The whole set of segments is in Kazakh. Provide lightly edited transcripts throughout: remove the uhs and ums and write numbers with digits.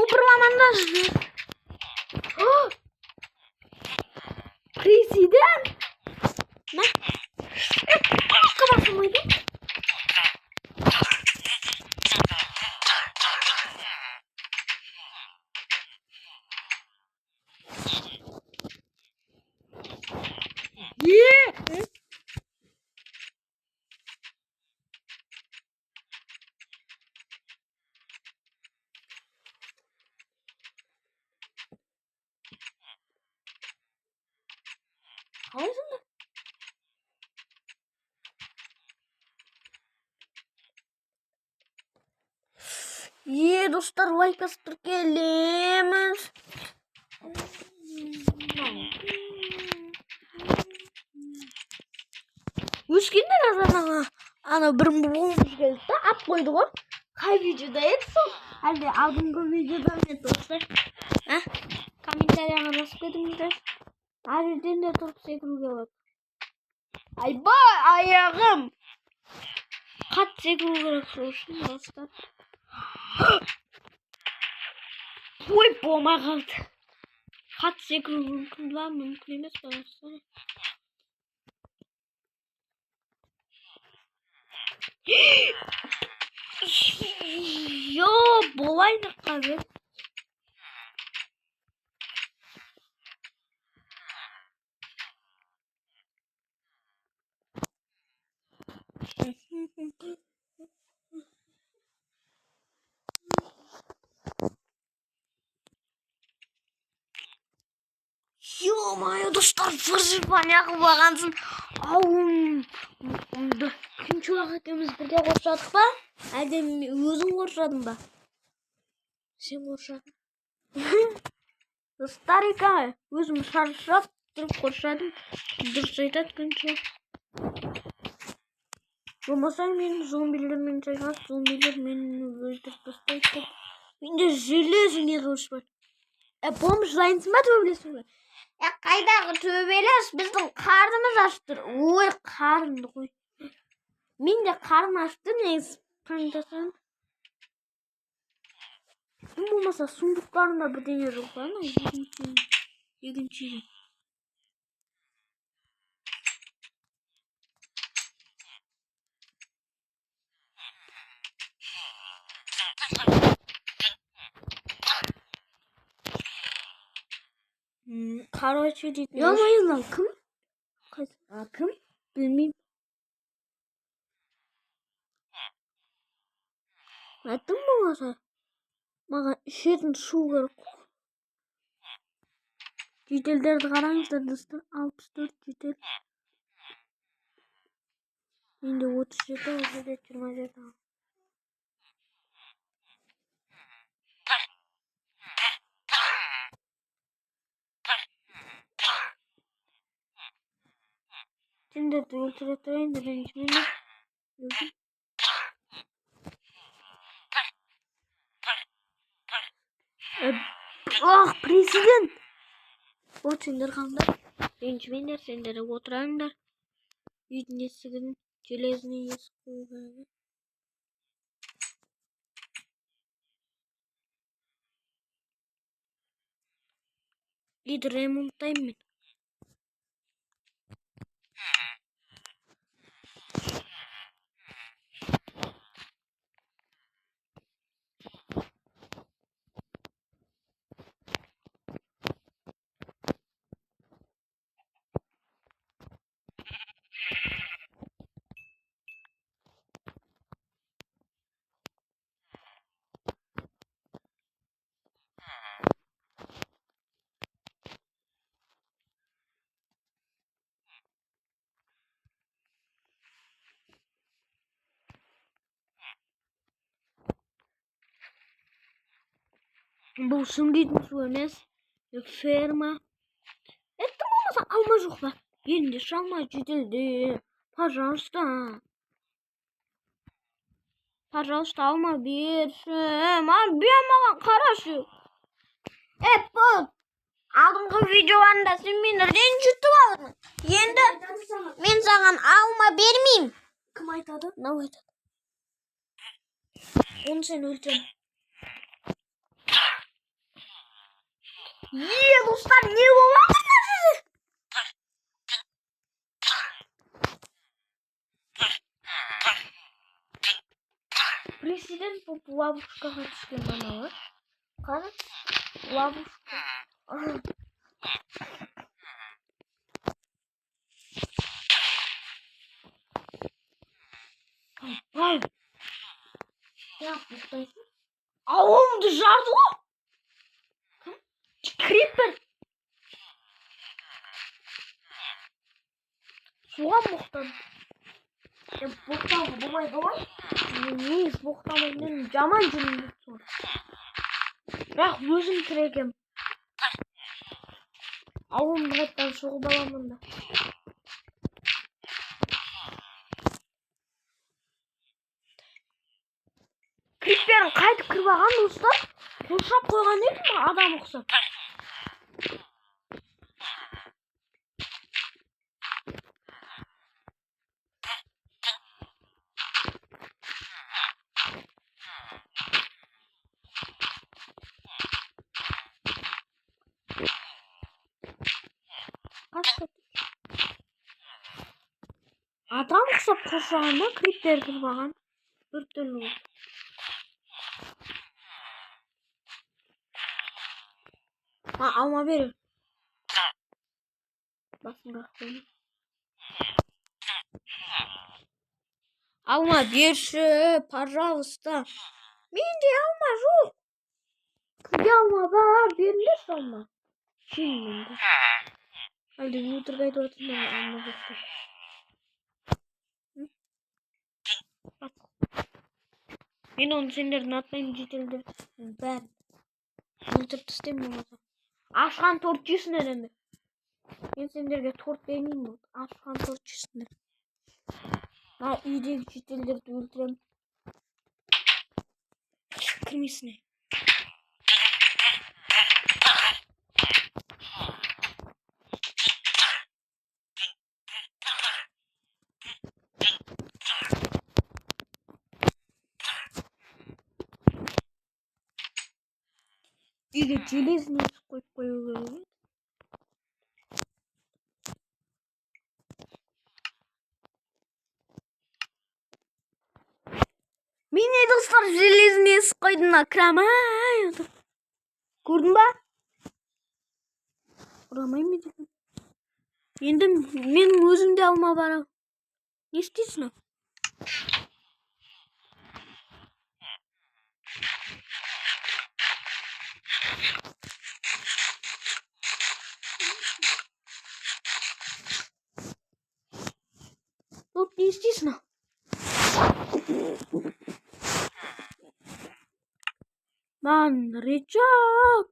Супер мамандар. Президент. Мә. Кнопка басылмайды. Е! Қалай сонда? Е, достар, лайк басып тіркелеміз. Өскенде қазір ана бір бомж келді да, ат қойды ғой. Қай видеода еді сол? Әлде алдыңғы видеода ма еді, достар? А? Комментарияға жазып кетіңіздер. Әр жерден де тұрып секіруге болады. Айбай, аяғым! Қатты секіру керек сол үшін, достар. Ой, болмай қалды. Қатты секіру мүмкін ба, мүмкін емес па, достар? Йо, болайын қазір. Ё-моё, достар, выживание қылып алғансың. Ауымды. Күншуақ екеуміз бірге қоршадық па? Әлде өзің қоршадың ба? Сен қоршадың. Достар, өзім шаршап тұрып қоршадым. Дұрыс айтады Күншуақ. Болмаса мен зомбилермен шайқас, зомбилер мені өлтіріп тастайды деп. Менде железный қылыш бар. Бомж жылайынсың ба, төбелесің ба? Қайдағы төбелес, біздің қарнымыз ашып тұр. Ой, қарынды қой. Мен де қарным ашып тұр, негізі қаңтасам. Тым болмаса сундуктарында бірдеңе жоқ па? Ана екінші. Короче, дейтін. Ё-моё, мынау кім? А, кім? Білмеймін. Айттым болмаса. Маған ішетін су керек қой. Жительдерді қараңыздар, достар. 64 житель. Менде 37, ол жерде 27. Сендерді өлтіре тұрайын, ренжімеңдер. Өзім. Ах, президент! Вот сендер қалыңдар. Ренжімеңдер, сендер отыраңдар. Үйдің есігін, железный есік қою керек. Үйді ремонттаймын мен. Бұл сүңгитін су емес, ферма. Тым болмаса алма жоқ па? Беріңдерші алма, жителдер. Пожалуйста. Пожалуйста, алма берші. Маған бер, маған қарашы. Бұл алдыңғы видеоларында сен мені ренжітіп алдың. Енді мен саған алма бермеймін. Кім айтады? Мынау айтады. Оны сен өлтірем. Е, достар, не болып жатыр мына жерде? Президент болып ловушкаға түскен аналар. Қара, ловушка. Ай, я боқтайсың. Ауылымды жарды ғой. Кім? Крипер. Суға боқтады. Боқтауға болмайды ғой. Негізі боқтамай, мен жаман жүрмін суға. Бірақ өзім тірі екенмін. Ауылымды қайтадан соғып аламын да. Криперін қайтып кіріп алған достар. Қоршап қойған едім адам ұқсап. Адам ұқсап қоршаған ба, крипер кіріп алған. Бір түрлі болды. Алма бер. Басын қағып қойма. Алма берші, пожалуйста. Менде алма жоқ. Кімде алма бар? Беріңдерші алма. Сен менде. Әлде өтірік айтып отырсың ба, алма жоқ деп. Мен оны сендердің атынан жетелдеп бәрін өлтіріп тастаймын болмаса. Ашқан торт жейсіңдер енді. Мен сендерге торт бермеймін болды. Ашқан торт жейсіңдер. Мына үйдегі жетелдерді өлтіремін. Кірмейсің. Үйге железный есік қойып қою керек еді. Міне достар, железный есік қойдым, мына кіре алмай отыр. Көрдің ба? Ұрамаймын деген. Енді менің өзімде алма бар. Не істейсің? Тут не істейсің? Маған рычаг.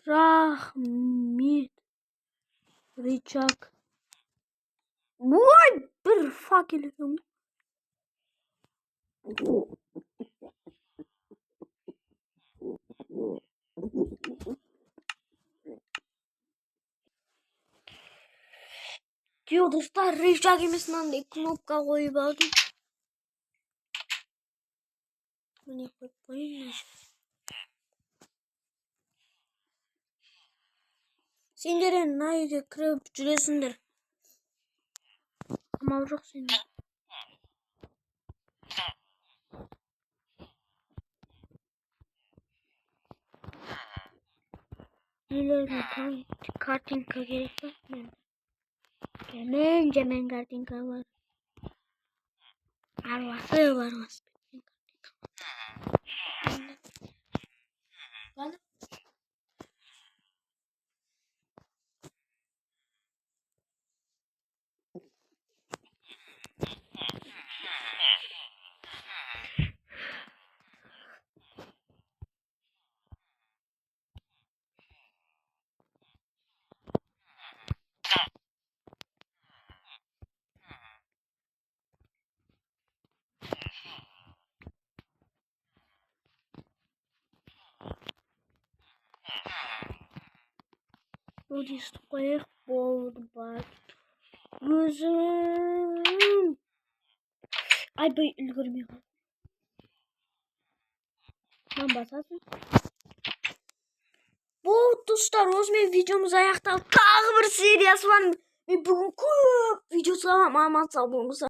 Рахмет. Рычаг. Ой, бір факел екен ғой. Жоқ, достар, рычаг емес, мынандай кнопка қойып алдым. Міне қойып қояйын. Сендер енді мына үйге кіріп жүресіңдер. Амал жоқ сендер. Үйлеріне картинка керек па? Жаман, жаман картинка бар. Араласып, араласып кеткен картинка. Ладно. Естіп қояйық, болды бар. Өзім айбай үлгермей қалдым. Мынаны басасың. Вот, достар, осымен видеомыз аяқталды. Тағы бір сериясы бар. Мен бүгін көп видео саламын. Аман сау болыңыздар.